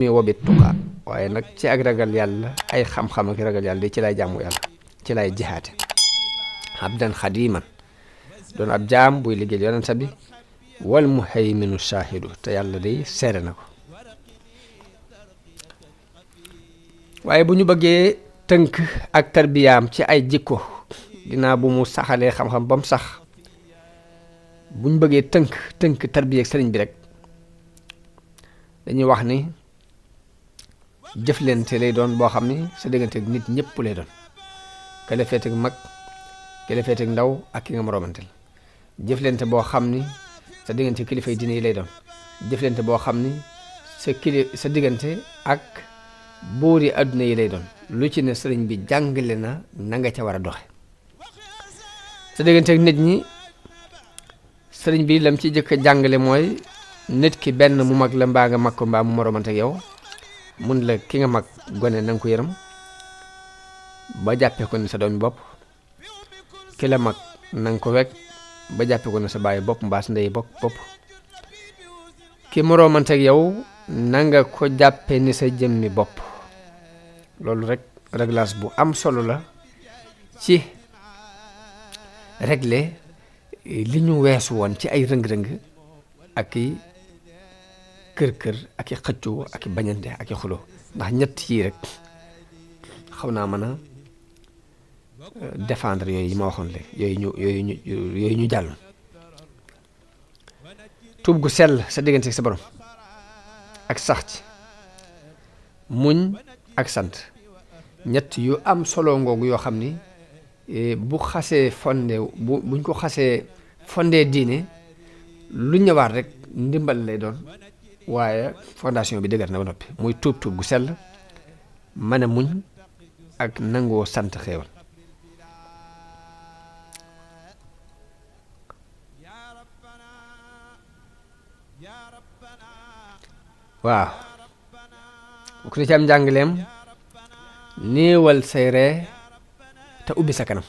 mi wobit tuqa waaye nag ci ak ragal yàlla ay xam-xam ak ragal yàlla di ci lay jaamu yàlla ci lay jihaate abdan xadiman doon ab jaam buy liggéey yonent bi wal muhayminu shaahidu te yàlla day seere na ko waaye bu ñu bëggee tënk ak tarbiyaam ci ay jikko ginnaaw bu mu saxalee xam-xam ba mu sax bu ñu bëggee tënk tarbiya ak sëriñ bi rek dañuy wax ni jëflante lay doon boo xam ni sa diggante ak nit ñëpp lay doon ka la féete ak mag ka la féete ak ndaw ak ki nga moroomanteel jëflante boo xam ni sa diggante kilifay diine yi lay doon jëflante boo xam ni sa diggante ak buuri adduna yi lay doon lu ci ne sëriñ bi jàngale na nga ca war a doxe sa diggante ak nit ñi sëriñ bi lam ci jëkk a jàngale mooy nit ki benn mu mag la mbaa nga mag ko mbaa mu moroomante ak yow mun la ki nga mag gone na nga ko yërëm ba jàppee ko ne sa doomi bopp ki la mag na nga ko wekk ba jàppee ko ne sa bàyyi bopp mbaa sa ndey bopp ki moroomante ak yow na nga ko jàppe ni sa jëmmi bopp loolu rek réglage bu am solo la ci régler li ñu weesu woon ci ay rëng-rëng ak i kër ak i xëccoo ak i bañante ak i xuloo ndax ñett yii rek xaw naa mën a défendre yooyu yi ma waxoon léegi yooyu ñu jàll tuub gu sell sa diggante ak sa borom ak sax ci muñ ak sant ñett yu am solo ngoogu yoo xam ni bu xasee buñ ko xasee fondé diine lu ñëwaat rek ndimbal lay doon waaye fondation bi dëgër na ba noppi muy tuub gu sell mën a muñ ak nangoo sant xéewal waaw bu ko ci am njàngaleem néewal say ree te ubbi sa kanam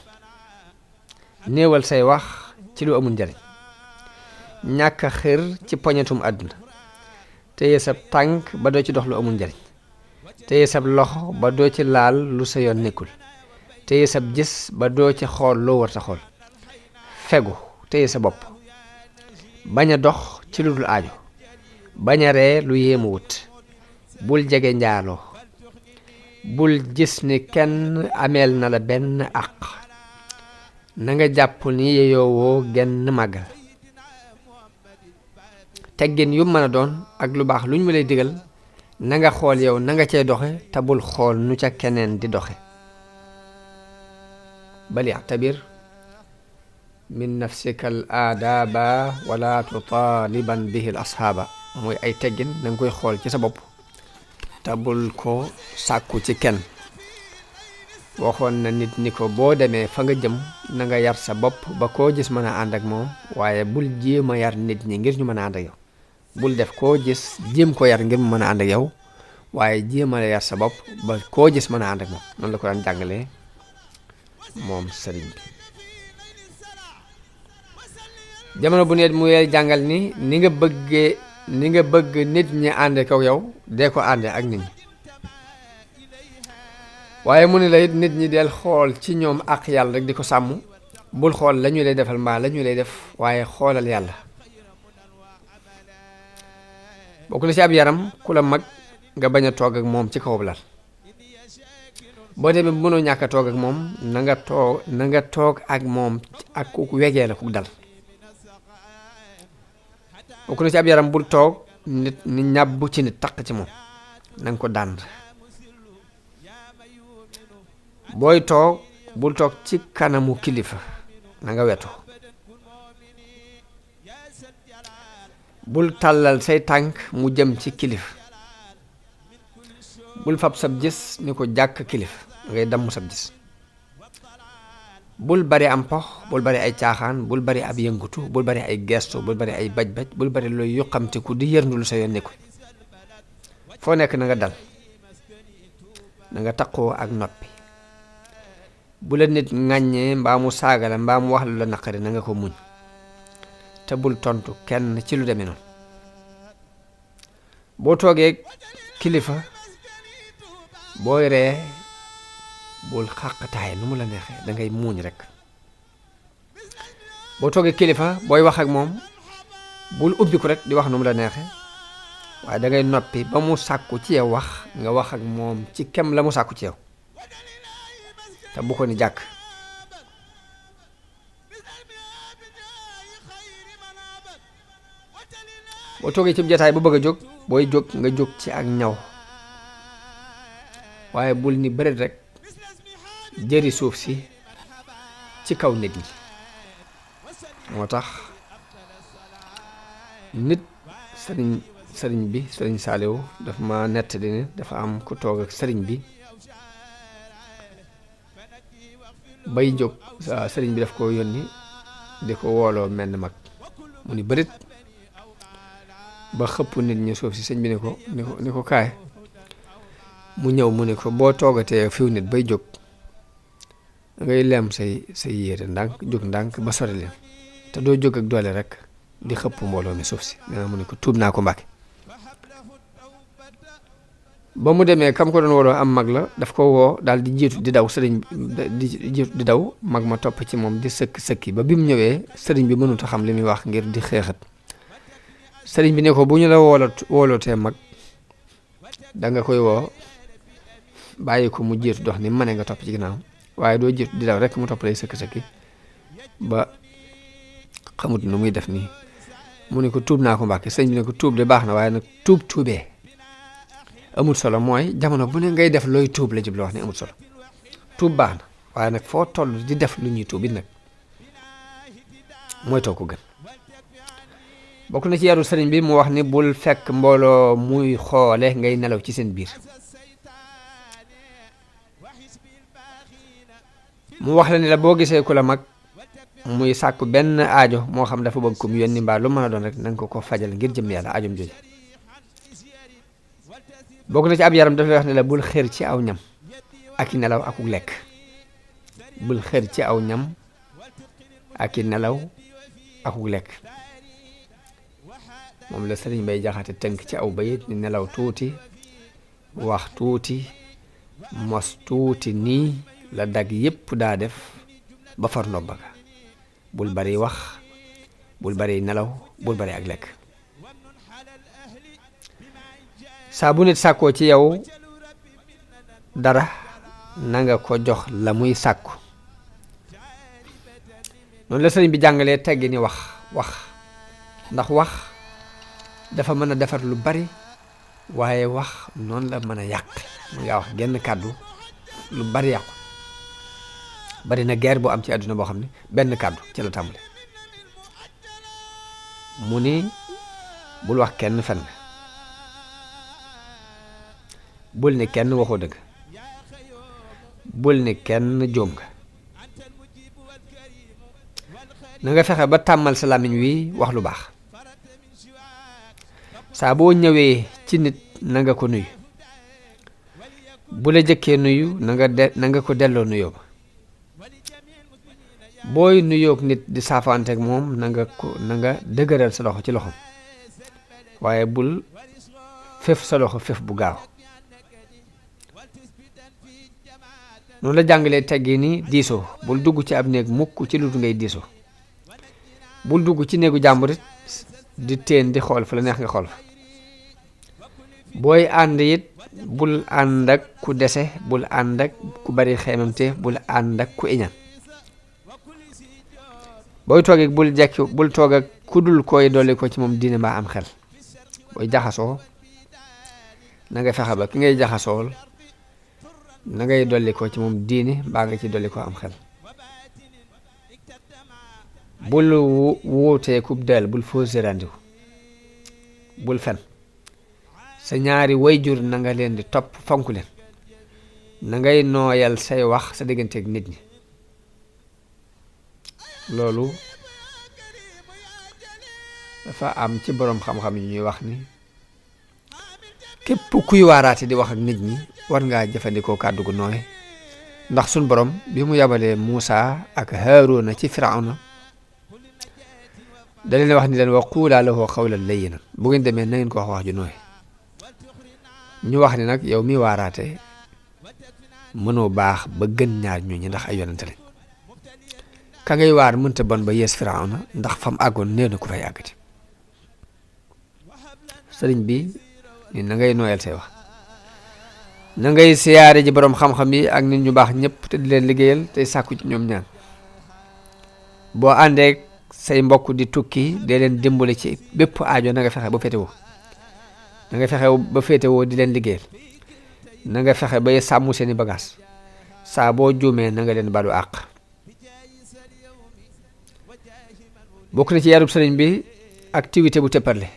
néewal say wax ci lu amul njariñ ñàkk a xër ci poñetum àdduna téye sab tànk ba doo ci dox lu amul njariñ téye sab loxo ba doo ci laal lu sa yoon nekkul téye sab gis ba doo ci xool loo war sa xool fegu téye sa bopp bañ a dox ci lu dul aajo bañ a ree lu yéemu wut bul jege njaaloo bul gis ni kenn ameel na la benn àq na nga jàpp ni yeyoowoo genn màggal teggin yu mën a doon ak lu baax lu ñu ma lay digal na nga xool yow na nga cay doxe te bul xool nu ca keneen di doxe bal yaxtabir min nafsika al aadaaba wala tutaaliban bihi al ashaaba mooy ay teggin na nga koy xool ci sa bopp te bul ko sàkku ci kenn waxoon na nit ni ko boo demee fa nga jëm na nga yar sa bopp ba koo gis mën a ànd ak moom waaye bul jéem a yar nit ñi ngir ñu mën a ànd ak yow bul def koo gis jéem ko yar ngir mu mën a ànd ak yow waaye jéem a yar sa bopp ba koo gis mën a ànd ak moom noonu la ko daan jàngalee moom sëriñ bi jamono bu nekk mu yee jàngal ni nga bëgg nit ñi ànd ak yow dee ko àndee ak nit ñi waaye mu ne la it nit ñi del xool ci ñoom ak yàlla rek di ko sàmm bul xool la ñu lay defal mbaa la ñu lay def waaye xoolal yàlla bokk na ci ab yaram ku la mag nga bañ a toog ak moom ci kaw lal boo demee mënoo ñàkk a toog ak moom na nga toog ak moom ak ku wegee la ku dal bokk na ci ab yaram bul toog nit ni ñàbbu ci nit taq ci moom na nga ko dànd booy toog bul toog ci kanamu kilifa na nga wetu bul tàllal say tànk mu jëm ci kilifa bul fab sab gis ni ko jàkk kilifa ngay damm sab gis bul bari am pox bul bari ay caaxaan bul bari ab yëngutu bul bari ay gestu bul bari ay baj-baj bul bari looy yuqamtiku di yërndu lu sa yoon nekku foo nekk na nga dal na nga taqoo ak noppi bu la nit ŋàññee mbaa mu saaga la mbaa mu wax lu la naqari na nga ko muñ te bul tontu kenn ci lu demee noonu boo toogee kilifa booy ree bul xàqtaay nu mu la neexee da ngay muuñ rek boo toogee kilifa booy wax ak moom bul ubbi ko rek di wax nu mu la neexee waaye da ngay noppi ba mu sàkku ci yow wax nga wax ak moom ci kem la mu sàkku ci yow te bu ko ni jàkk boo toogee ci jataay bu bëgg a jóg booy jóg nga jóg ci ak ñaw waaye bul ni bëreet rek jëri suuf si ci kaw nit ñi moo tax nit sëriñ bi sëriñ Saaliw dafa ma nettali ne dafa am ku toog ak sëriñ bi bay jóg sëriñ bi daf ko yónni di ko wooloo menn mag mu ni bërit ba xëpp nit ñi suuf si sëñ bi ni ko kaay mu ñëw mu ne ko boo toogatee fiw nit bay jóg ngay lem say yére ndànk jóg ndànk ba sori leen te doo jóg ak doole rek di xëpp mbooloo mi suuf si danga mu ne ko tuub naa ko Mbàkke ba mu demee kam ko doon wooloo am mag la daf ko woo daal di jiitu di daw sëriñ di jiitu di daw mag ma topp ci moom di sëkki ba bi mu ñëwee sëriñ bi mënut a xam li muy wax ngir di xeexat sëriñ bi ne ko bu ñu la woolootee mag da nga koy woo bàyyi ko mu jiitu dox ni ma ne nga topp ci ginnaaw waaye doo jiitu di daw rek mu topp lay sëkki ba xamut nu muy def nii mu ne ko tuub naa ko Mbàkke sëriñ bi ne ko tuub de baax na waaye nag tuubee amul solo mooy jamono bu ne ngay def looy tuub la jublu wax ne amul solo tuub baax na waaye nag foo toll di def lu ñuy tuub it nag mooy too ko gën bokk na ci yaru sëriñ bi mu wax ni bul fekk mbooloo muy xoole ngay nelaw ci seen biir mu wax la ni la boo gisee ku la mag muy sàkku benn aajo moo xam dafa bëgg ko mu yónni mbaa lu mën a doon rek nanga ko fajal ngir jëm yàlla aajom jooju bokk na ci ab yaram dafay wax ne la bul xër ci aw ñam ak i nelaw akuk lekk bul xër ci aw ñam ak i nelaw akuk lekk moom la sëriñ Bay Jaxate tënk ci aw bayit ni nelaw tuuti wax tuuti mos tuuti nii la dag yépp daa def ba far nobba ga bul bari wax bul bari nelaw bul bari ak lekk saa bu nit sàkkoo ci yow dara na nga ko jox la muy sàkku noonu la sëriñ bi jàngalee teggi ni wax ndax wax dafa mën a defar lu bari waaye wax noonu la mën a yàq mu nga wax genn kàddu lu bari yàqu bari na guerre bu am ci àdduna boo xam ne benn kàddu ci la tàmbale mu ni bul wax kenn fen bul ni kenn waxoo dëgg bul ni kenn jóom nga na nga fexe ba tàmmal sa làmmiñ wi wax lu baax saa boo ñëwee ci nit na nga ko nuyu bu la jëkkee nuyu na nga ko delloo nuyoo ba booy nuyoog nit di saafaanteeg moom na nga dëgëral sa loxo ci loxom waaye bul fef sa loxo fef bu gaaw noonu la jàngalee teggi ni diisoo bul dugg ci ab néeg mukk ci lu dul ngay diisoo bul dugg ci néegu jàmburit di teen di xool fa la neex nga xool fa booy ànd it bul ànd ak ku dese bul ànd ak ku bari xeemamte bul ànd ak ku iñaan booy toogee bul toog ak ku dul koy dolli ko ci moom diine mbaa am xel booy jaxasoo na nga fexe ba ki ngay jaxasool na ngay dolli ko ci moom diine mbaa nga ci dolli ko am xel bul wuutee kub del bul fausse rendez-vous bul fen sa ñaari wayjur na nga leen di topp fonk leen na ngay nooyal say wax sa digganteeg nit ñi loolu dafa am ci boroom xam-xam yi ñuy wax ni képp kuy waaraate di wax ak nit ñi war ngaa jëfandikoo kàddu gu nooy ndax suñ borom bi mu yabalee Muusa ak Haaruna ci Firawna da leen wax ni leen wa quulaa lahu qawlan layyinan bu ngeen demee na ngeen ko wax ju nooy ñu wax ni nag yow mi waaraate mënoo baax ba gën ñaar ñooñu ndax ay yonante lañ ka ngay waar mënta bon ba yees Firawna ndax fam àggoon néew na ku fay àggati sëriñ bi ni na ngay nooyal say wax na ngay siyaare ji boroom xam-xam yi ak nit ñu baax ñëpp te di leen liggéeyal tey sàkku ci ñoom ñaan boo àndeek say mbokk di tukki dee leen dimbali ci bépp aajo na nga fexe ba féetewoo na nga fexe ba féetewoo di leen liggéeyal na nga fexe bay sàmm seeni bagaas saa boo juumee na nga leen balu àq bokk na ci yarub sëriñ bi activité bu tëpparle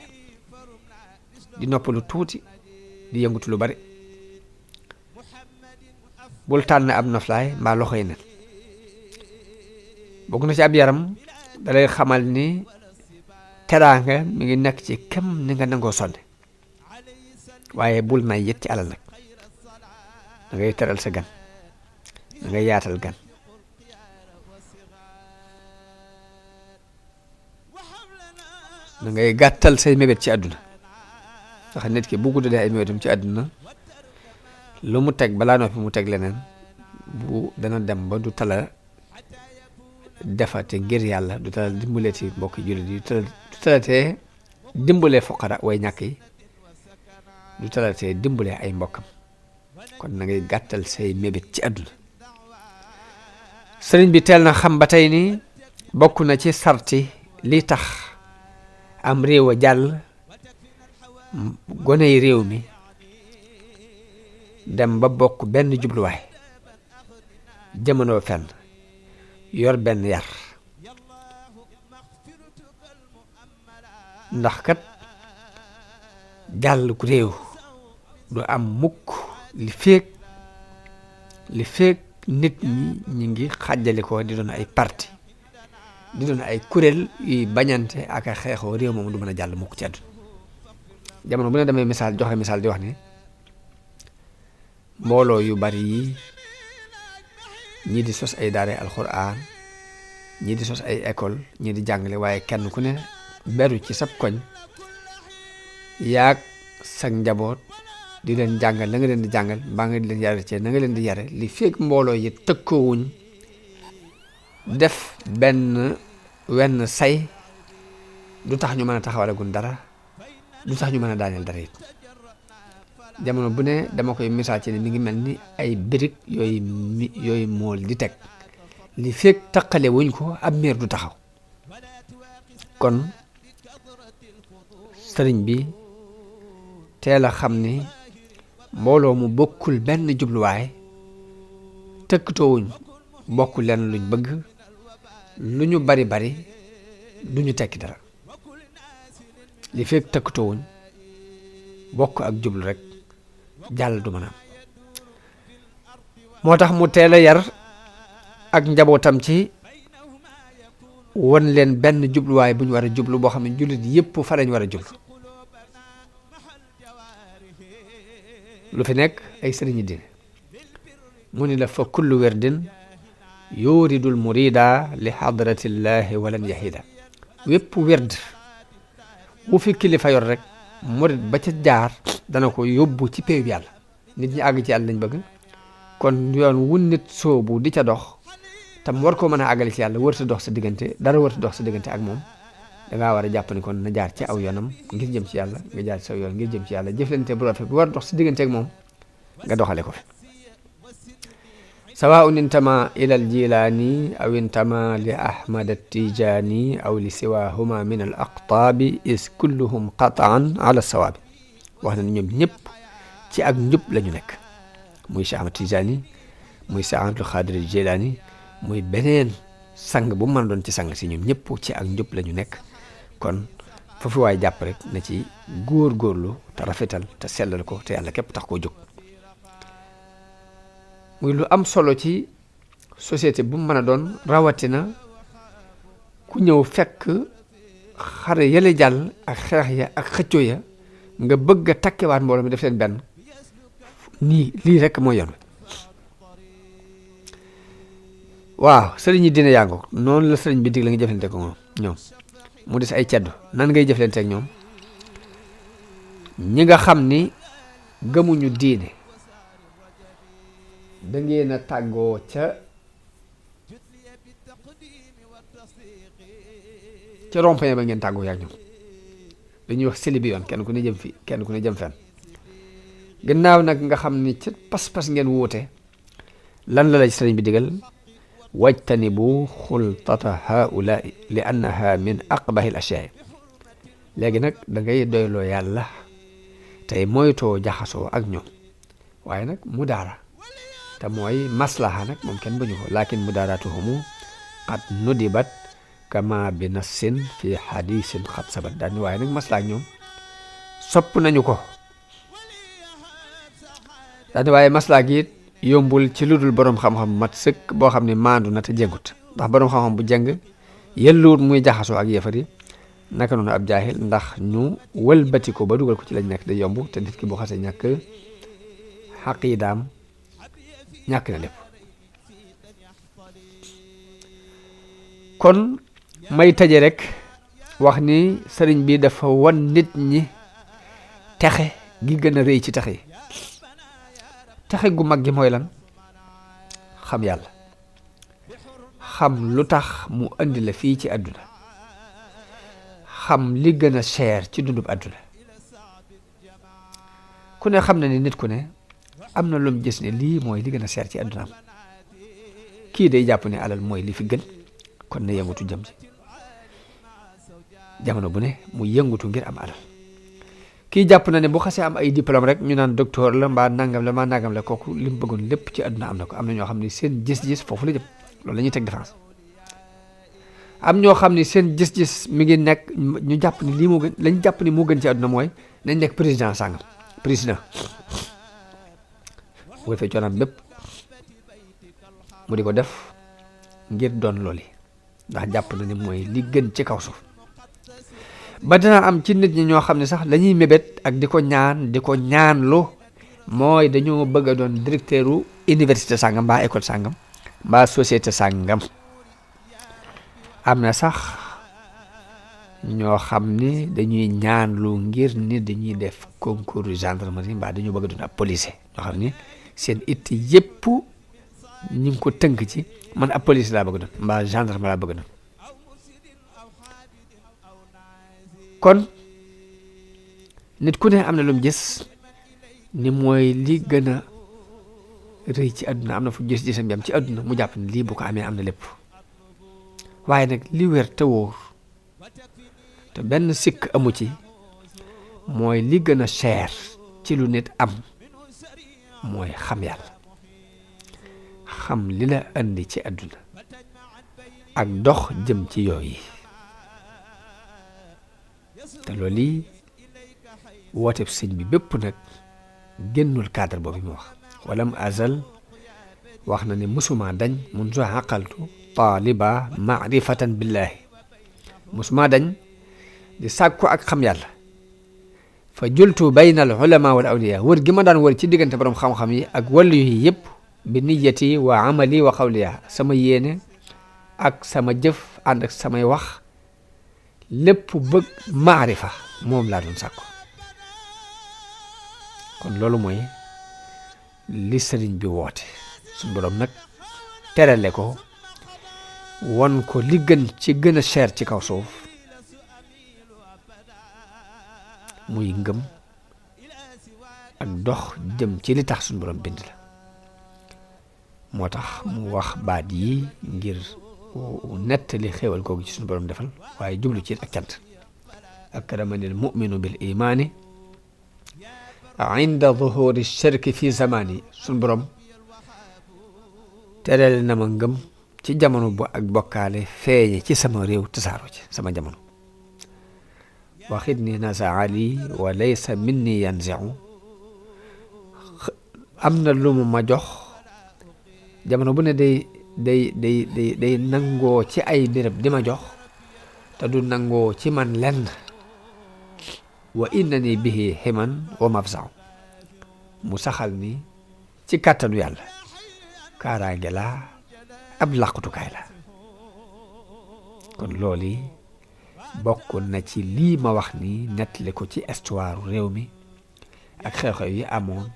di noppalu tuuti di yëngutu lu bari bul tànn ab noflaay mbaa loxoy nen bokk na ci ab yaram dalay xamal ni teraanga mi ngi nekk ci kem ni nga nangoo sonne waaye bul nay yët ci alal nag da ngay teral sa gan da ngay yaatal gan da ngay gàttal say mébét ci àdduna sax nit ki bu guddee ay mébétam ci àdduna lu mu teg balaa noppi mu teg leneen bu dana dem ba du tala defate ngir yàlla du tala dimbalee ci mbokki jullit yi du talatee dimbalee fuqara way ñàkk yi du talatee dimbalee ay mbokkam kon na ngay gàttal say mébét ci àdduna sëriñ bi teel na xam ba tey ni bokk na ci sarti li tax am réew a jàll goney réew mi dem ba bokk benn jubluwaay jamono fenn yor benn yar ndax kat jàll ku réew du am mukk li feek nit ñi ngi xàjjali ko di doon ay parti di doon ay kuréel yuy bañante ak a xeexoo réew moom du mën a jàll mukk ci àdduna jamono bu ne damay joxe misaal di wax ni mbooloo yu bari yi ñii di sos ay daara alxuraan ñii di sos ay école ñii di jàngale waaye kenn ku ne beru ci sab koñ yaag sag njaboot di leen jàngal na nga leen di jàngal mbaa nga di leen yare ci na nga leen di yare li fekk mbooloo yi tëkkoowuñ def wenn say du tax ñu mën a taxawalagun dara du tax ñu mën a daaneel dara it jamono bu ne dama koy misaal ci ne mi ngi mel ni ay birig yooyu mool di teg li fekk taqale wuñ ko ab miir du taxaw kon sëriñ bi teel a xam ni mbooloo mu bokkul benn jubluwaay tëkkatoowuñ bokkul lenn luñ bëgg lu ñu bari bari du ñu tekki dara li fekk tëkkatoowuñ bokk ak jublu rek jàll du mën a am moo tax mu teel a yar ak njabootam ci won leen benn jubluwaay bu ñu war a jublu boo xam ne jullit yépp fa lañ war a jublu lu fi nekk ay sëriñi diine mu ni la fa kullu werdin yuridul murida li hadratillahi walan yahida wépp werd wu fi kilifa yor rek murid ba ca jaar dana ko yóbbu ci péew yàlla nit ñi àgg ci yàlla lañ bëgg kon yoon wu nit soobu di ca dox tam war ko mën a àggale ci yàlla wërta dox sa diggante dara wërta dox sa diggante ak moom dangaa war a jàpp ni kon na jaar ci aw yoonam ngir jëm ci yàlla nga jaar ci aw yoon ngir jëm ci yàlla jëflante bu rafet bu war dox sa diggante ak moom nga doxale ko fi sawaun intama ila al jilani aw intama li ahmad at-tijani aw li siwahuma min al aqtabi is kulluhum qataan ala sawaabi wax na ni ñoom ñëpp ci ak njub la ñu nekk muy Cheikh Ahmad Tijani muy Cheikh Abdul Xaadir Jilaani muy beneen sang bu mu mën a doon ci sang si ñoom ñëpp ci ak njub la ñu nekk kon foofu waay jàpp rek na ci góor-góorlu te rafetal te sellal ko te yàlla képp tax koo jóg muy lu am solo ci société bu mu mën a doon rawatina ku ñëw fekk xare yële jàll ak xeex ya ak xëccoo ya nga bëgg a takkewaat mbooloo mi def leen benn nii lii rek mooy yoon waaw sëriñ yi dina yàngu noonu la sëriñ bi dig la nga jëflante ko ñoom mu des ay ceddu nan ngay jëflante ak ñoom ñi nga xam ni gëmuñu diine da ngeen a tàggoo ca rond-point ba ngeen tàggoo yaa ñoom dañuy wax seli bi yoon kenn ku ne jëm fi kenn ku ne jëm fenn gannaaw nag nga xam ni ca pas-pas ngeen wuute lan la ci sëriñ bi digal wajtanibu xultata haula li annaha min aqbahi al ashyaa léegi nag da ngay doyloo yàlla tey moytoo jaxasoo ak ñoom waaye nag mudaara te mooy maslaha nag moom kenn bañu ko lakin mudaaratuhumu qad nudibat kama bi nassin fi hadisin xat sabat daal ni waaye nag maslaha ak ñoom sopp nañu ko daal ni waaye maslaha gi it yombul ci lu dul boroom xam-xam mat sëkk boo xam ne maandu na te jëngut ndax boroom xam-xam bu jëng yelluwut muy jaxasoo ak yëfar yi naka noonu ab jaahil ndax ñu wëlbati ko ba dugal ko ci lañ nekk day yomb te nit ki bu xasee ñàkk xaqiidaam ñàkk na lépp kon may tëje rek wax ni sëriñ bi dafa wan nit ñi texe gi gën a rëy ci texe yi texe gu mag gi mooy lan xam yàlla xam lu tax mu andi la fii ci àdduna xam li gën a cher ci dundub àdduna ku ne xam na ni nit ku ne am na lu mu gis ne lii mooy li gën a cher ci àddunaam kii day jàpp ne alal mooy li fi gën kon na yëngutu jëm ci jamono bu ne mu yëngutu ngir am alal kii jàpp na ne bu xasee am ay diplôme rek ñu naan docteur la mbaa nangam la mbaa nangam la kooku li mu bëggoon lépp ci àdduna am na ko am na ñoo xam ne seen gis-gis foofu la jëm loolu la ñuy teg défense am ñoo xam ne seen gis-gis mi ngi nekk ñu jàpp ni lii moo gën lañ jàpp ni moo gën ci àdduna mooy nañ nekk président sàngam président bu defee coonaam bépp mu di ko def ngir doon loolu ndax jàpp na ni mooy li gën ci kaw suuf ba dina am ci nit ñi ñoo xam ne sax lañuy mébét ak di ko ñaanlu mooy dañoo bëgg a doon directeur u université sàngam mbaa école sàngam mbaa société sàngam am na sax ñoo xam ni dañuy ñaanlu ngir ni dañuy def concours gendarmerie mbaa dañoo bëgg a doon ab policier ñoo xam ni seen it yépp ñu ngi ko tënk ci man ab police laa bëgg a doon mbaa gendarme laa bëgg a doon kon nit ku ne am na lu mu gis ni mooy li gën a rëy ci àdduna am na fu gis-gisam yam ci àdduna mu jàpp ne lii bu ko amee am na lépp waaye nag li wér te wóor te benn sikk amu ci mooy li gën a cher ci lu nit am mooy xam yàlla xam li la andi ci àdduna ak dox jëm ci yooyu te loolu yi wooteb sëñ bi bépp nag génnul cadre boobu mu wax walam azal wax na ne musuma dañ mun soo xaqaltu taaliba maarifatan billahi musuma dañ di sàkku ak xam yàlla fa jultu bayna al ulama wal awliya wër gi ma daan wër ci diggante borom xam-xam yi ak wàllu yi yëpp bi niyati wa amali wa xawliya sama yéene ak sama jëf ànd ak samay wax lépp bëgg maarifa moom laa doon sàkku kon loolu mooy li sëriñ bi woote suñu borom nag terale ko won ko li gën ci gën a cher ci kaw suuf muy ngëm ak dox jëm ci li tax suñu borom bind la moo tax mu wax baat yi ngir nettali xéewal googu ci suñu borom defal waaye jublu ci ak cant akramanil mu'minu bil imaani inda zuhuri shirki fi zamani suñu borom terale na ma ngëm ci jamono bu ak bokkaale feeñe ci sama réew tasaaroo ci sama jamono waxit ni nasa ali wa laysa minni yanzi'u am na lu mu ma jox jamono bu ne day nangoo ci ay béréb di ma jox te du nangoo ci man lenn wa innani bihi himan wa mafza'u mu saxal ni ci kàttanu yàlla kaaraange la ab làqutukaay la kon loolu bokk na ci lii ma wax ni nettali ko ci histoire réew mi ak xew-xew yi amoon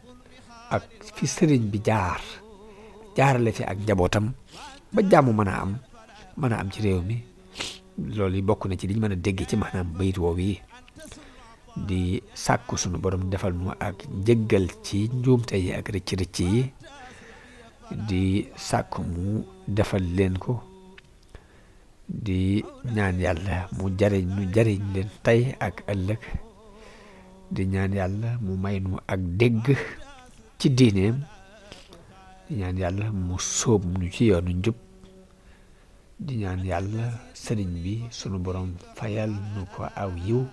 ak fi sëriñ bi jaarale fi ak njabootam ba jàmm mën a am ci réew mi loolu yi bokk na ci liñ mën a dégg ci maanaam bayit woowu yi di sàkku sunu borom defal nu ak njëggal ci njuumte yi ak rëcc-rëcc yi di sàkku mu defal leen ko di ñaan yàlla mu jariñ leen tey ak ëllëg di ñaan yàlla mu may nu ak dégg ci diineem di ñaan yàlla mu sóob nu ci yoonu njub di ñaan yàlla sëriñ bi sunu borom fayal nu ko aw yiw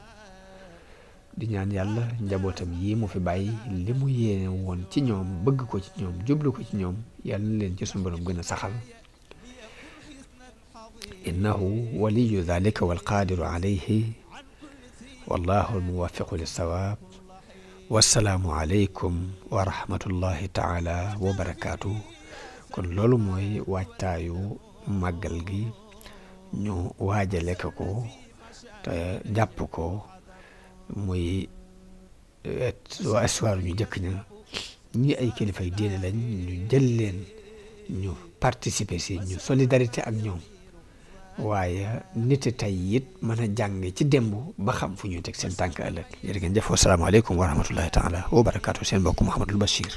di ñaan yàlla njabootam yi mu fi bàyyi li mu yéene woon ci ñoom bëgg ko ci ñoom jublu ko ci ñoom yàlla na leen ci sunu borom gën a saxal innahu waliyu dhalika walqadiru alayhi wallahu almuwaffiqu lissawaab wassalaamu aleykum wa rahmatullahi taala wa barakaatu kon loolu mooy waajtaayu màggal gi ñu waajale ko te jàpp ko muy histoire ñu jëkk ña ñi ay kilifay diine lañ ñu jël leen ñu participer si ñu solidarité ak ñoom waaye nit tey it mën a jàng ci démb ba xam fu ñuy teg seen tànk ëllëg jërë ngeen jëf wasalaamaaleykum wa rahmatullahi taala wa barakaatu seen mbokk Mouhamadul Bachir